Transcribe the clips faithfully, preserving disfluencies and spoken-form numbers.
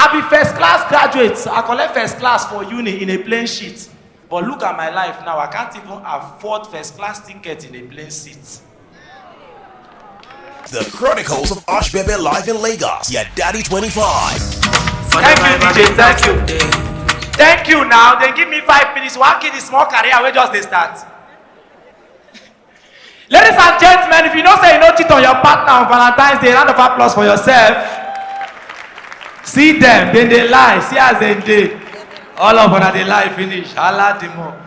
I be first class graduate, I collect first class for uni in a plain sheet. But look at my life now, I can't even afford first class ticket in a plain seat. The Chronicles of Osh Bebe live in Lagos. Yeah, Daddy twenty-five. Thank you, D J. Thank you. Thank you now. Then give me five minutes. One kid is small career. We just dey start. Ladies and gentlemen, if you know say you no cheat on your partner on Valentine's Day, round of applause for yourself. See them, then they lie. See as they dey. All of una dey lie finish. Allah the more.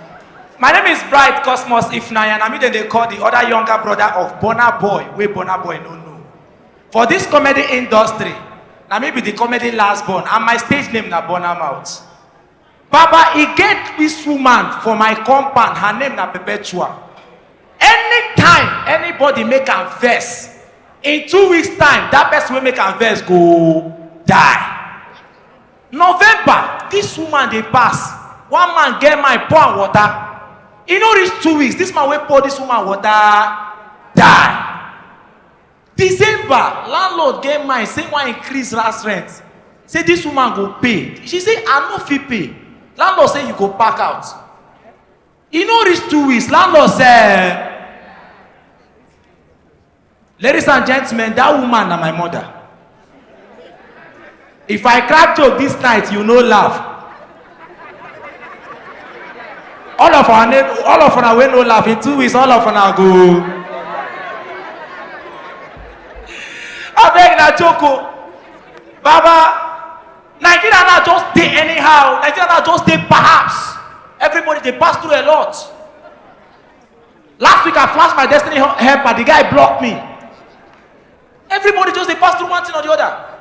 My name is Bright Cosmos Ifnaya, and I mean they call the other younger brother of Bonner Boy, wey Bonner Boy no know. For this comedy industry, na me be the comedy last born, and my stage name na Bonner Mouth. Baba, e get this woman for my compound, her name na Perpetua. Anytime anybody make am vex, in two weeks time, that person wey make am vex go die. November, this woman dey pass. One man get mind, pour am water. E no reach two weeks, this man wey pour this woman water die. December, landlord get mind, say wan increase last rent. Say this woman go pay. She say, "I no fit pay." Landlord say, "You go pack out." E no reach two weeks, landlord say, ladies and gentlemen, that woman na my mother. If I crack joke this night, you no laugh. All of our name, all of una wey no laugh, in two weeks, all of una go. Abeg, na joke o. Baba, Nigeria now just dey anyhow. Nigeria now just dey perhaps. Everybody dey pass through a lot. Last week I flash my Destiny hel-, helper, the guy block me. Everybody just dey pass through one thing or the other.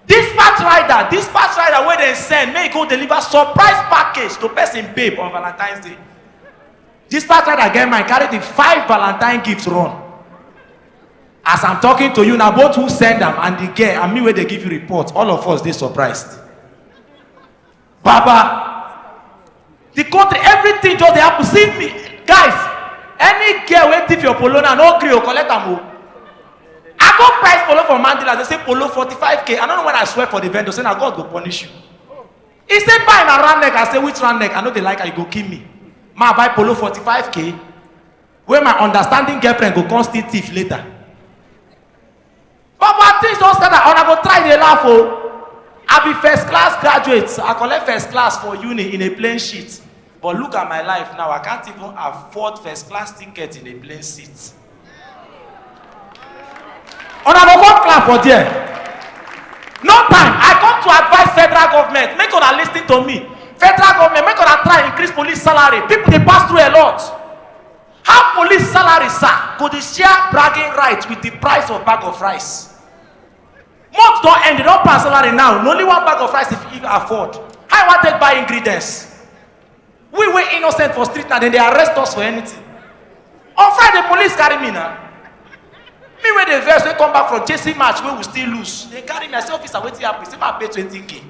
Dispatch rider, dispatch rider wey dem send make e go deliver surprise package to person babe on Valentine's Day. Dispatch rider get mind, carry the five Valentine gifts run. As I'm talking to you now, both who send am and the girl and me wey dey give you report, all of us dey surprised. Baba, the country, everything just dey happen. See me, guys, any girl wey thief your polo now, no gree o, collect am o. I go price polo for Mandela, they say polo forty-five K. I don't know when I swear for the vendor, say na God go punish you. He say buy na round neck. I say which round neck? I no dey like am, you go kill me. Ma buy polo forty-five K, wey my understanding girlfriend go come still thief later. Baba, things don scatter, una go try dey laugh o. I be first class graduate, I collect first class for uni in a plain sheet. But look at my life now, I can't even afford first class ticket in a plain seat. Una go come clap for there. No time, I come to advise federal government, make una listen to me. Federal government, make una try increase police salary. People dey pass through a lot. How police salary, sir, go dey share bragging rights with the price of bag of rice? Month don end, they don pass salary now. Na only one bag of rice if you afford. How you wan take buy ingredients? We wey innocent for street now, then they arrest us for anything. On Friday, police carry me now. Me wey dey vex, wey come back from chasing match wey we still lose. They carry me. I say, "Officer, wetin happen?" He say, "Ma pay twenty K."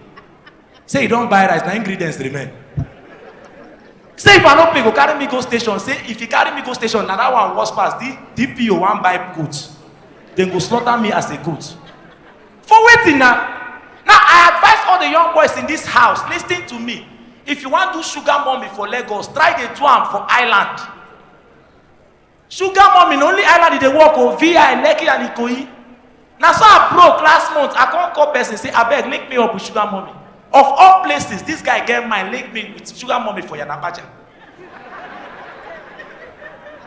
Say you don buy rice, na ingredients remain. Say if I no pay, go carry me go station. Say if you carry me go station, na that one worse pass. The D P O wan buy goat. Dem go slaughter me as a goat. For wetin na? Now I advise all the young boys in this house, listen to me. If you wan do sugar mommy for Lagos, try dey do am for island. Sugar mommy na only island e dey work o, V I, Lekki and Ikoyi. Na so I broke last month, I come call person say, "Abeg, link me up with sugar mommy." Of all places, this guy get mind link me with sugar mommy for Yanapaja.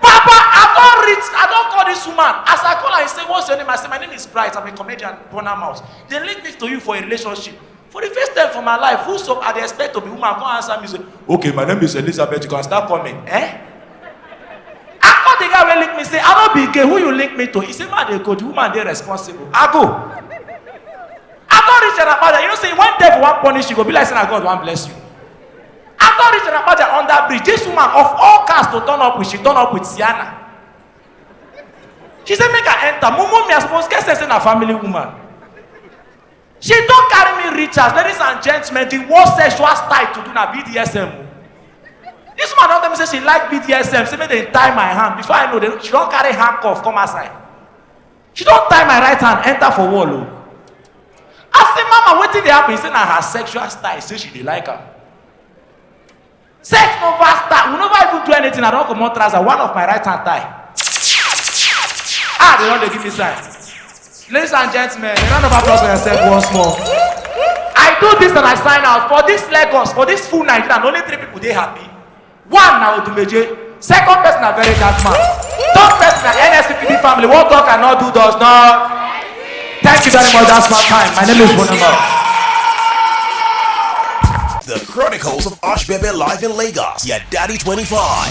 Papa, I don reach, I don call this woman. As I call her, he say, "What's your name?" I say, "My name is Bright, I'm a comedian, Bonner Mouth." They link me to you for a relationship. For the first time for my life, who so I dey expect to be woman come answer me say, "Okay, my name is Elizabeth, you can start coming." Eh? I call the guy wey link me say, "I no be gay, who you link me to?" He say, "Man, dey go, the woman dey responsible." I go. I don reach Yanapaja. You know say when devil wan punish you, go be like say na God wan bless you. I don reach Yanapaja under bridge. This woman of all cars to turn up with, she turn up with Sienna. She say make I enter. Mumu me, I suppose get sense say na family woman. She don carry me reach house. Ladies and gentlemen, the worst sexual style to do na B D S M o. This woman don tell me say she like B D S M. Say make dem tie my hand. Before I know, they, she don carry handcuff come outside. She don tie my right hand, enter for wall o. I say, "Mama, wetin dey happen?" He say, "Na her sexual style." He say she dey like am. Sex no vast style. We never even do anything. I don comot trouser. One of my right hand tie. Ah, they don dey give me sign. Ladies and gentlemen, a round of applause for yourself once more. I do this and I sign out. For this Lagos, for this full Nigeria, na only three people dey happy. One na Odumeje. Second person na very dark man. Third person na N S P P D family. What God cannot do does not. Thank you very much. That's my time. My name is Bonamaro. The Chronicles of Oshbebe live in Lagos. Yeah, Daddy twenty-five.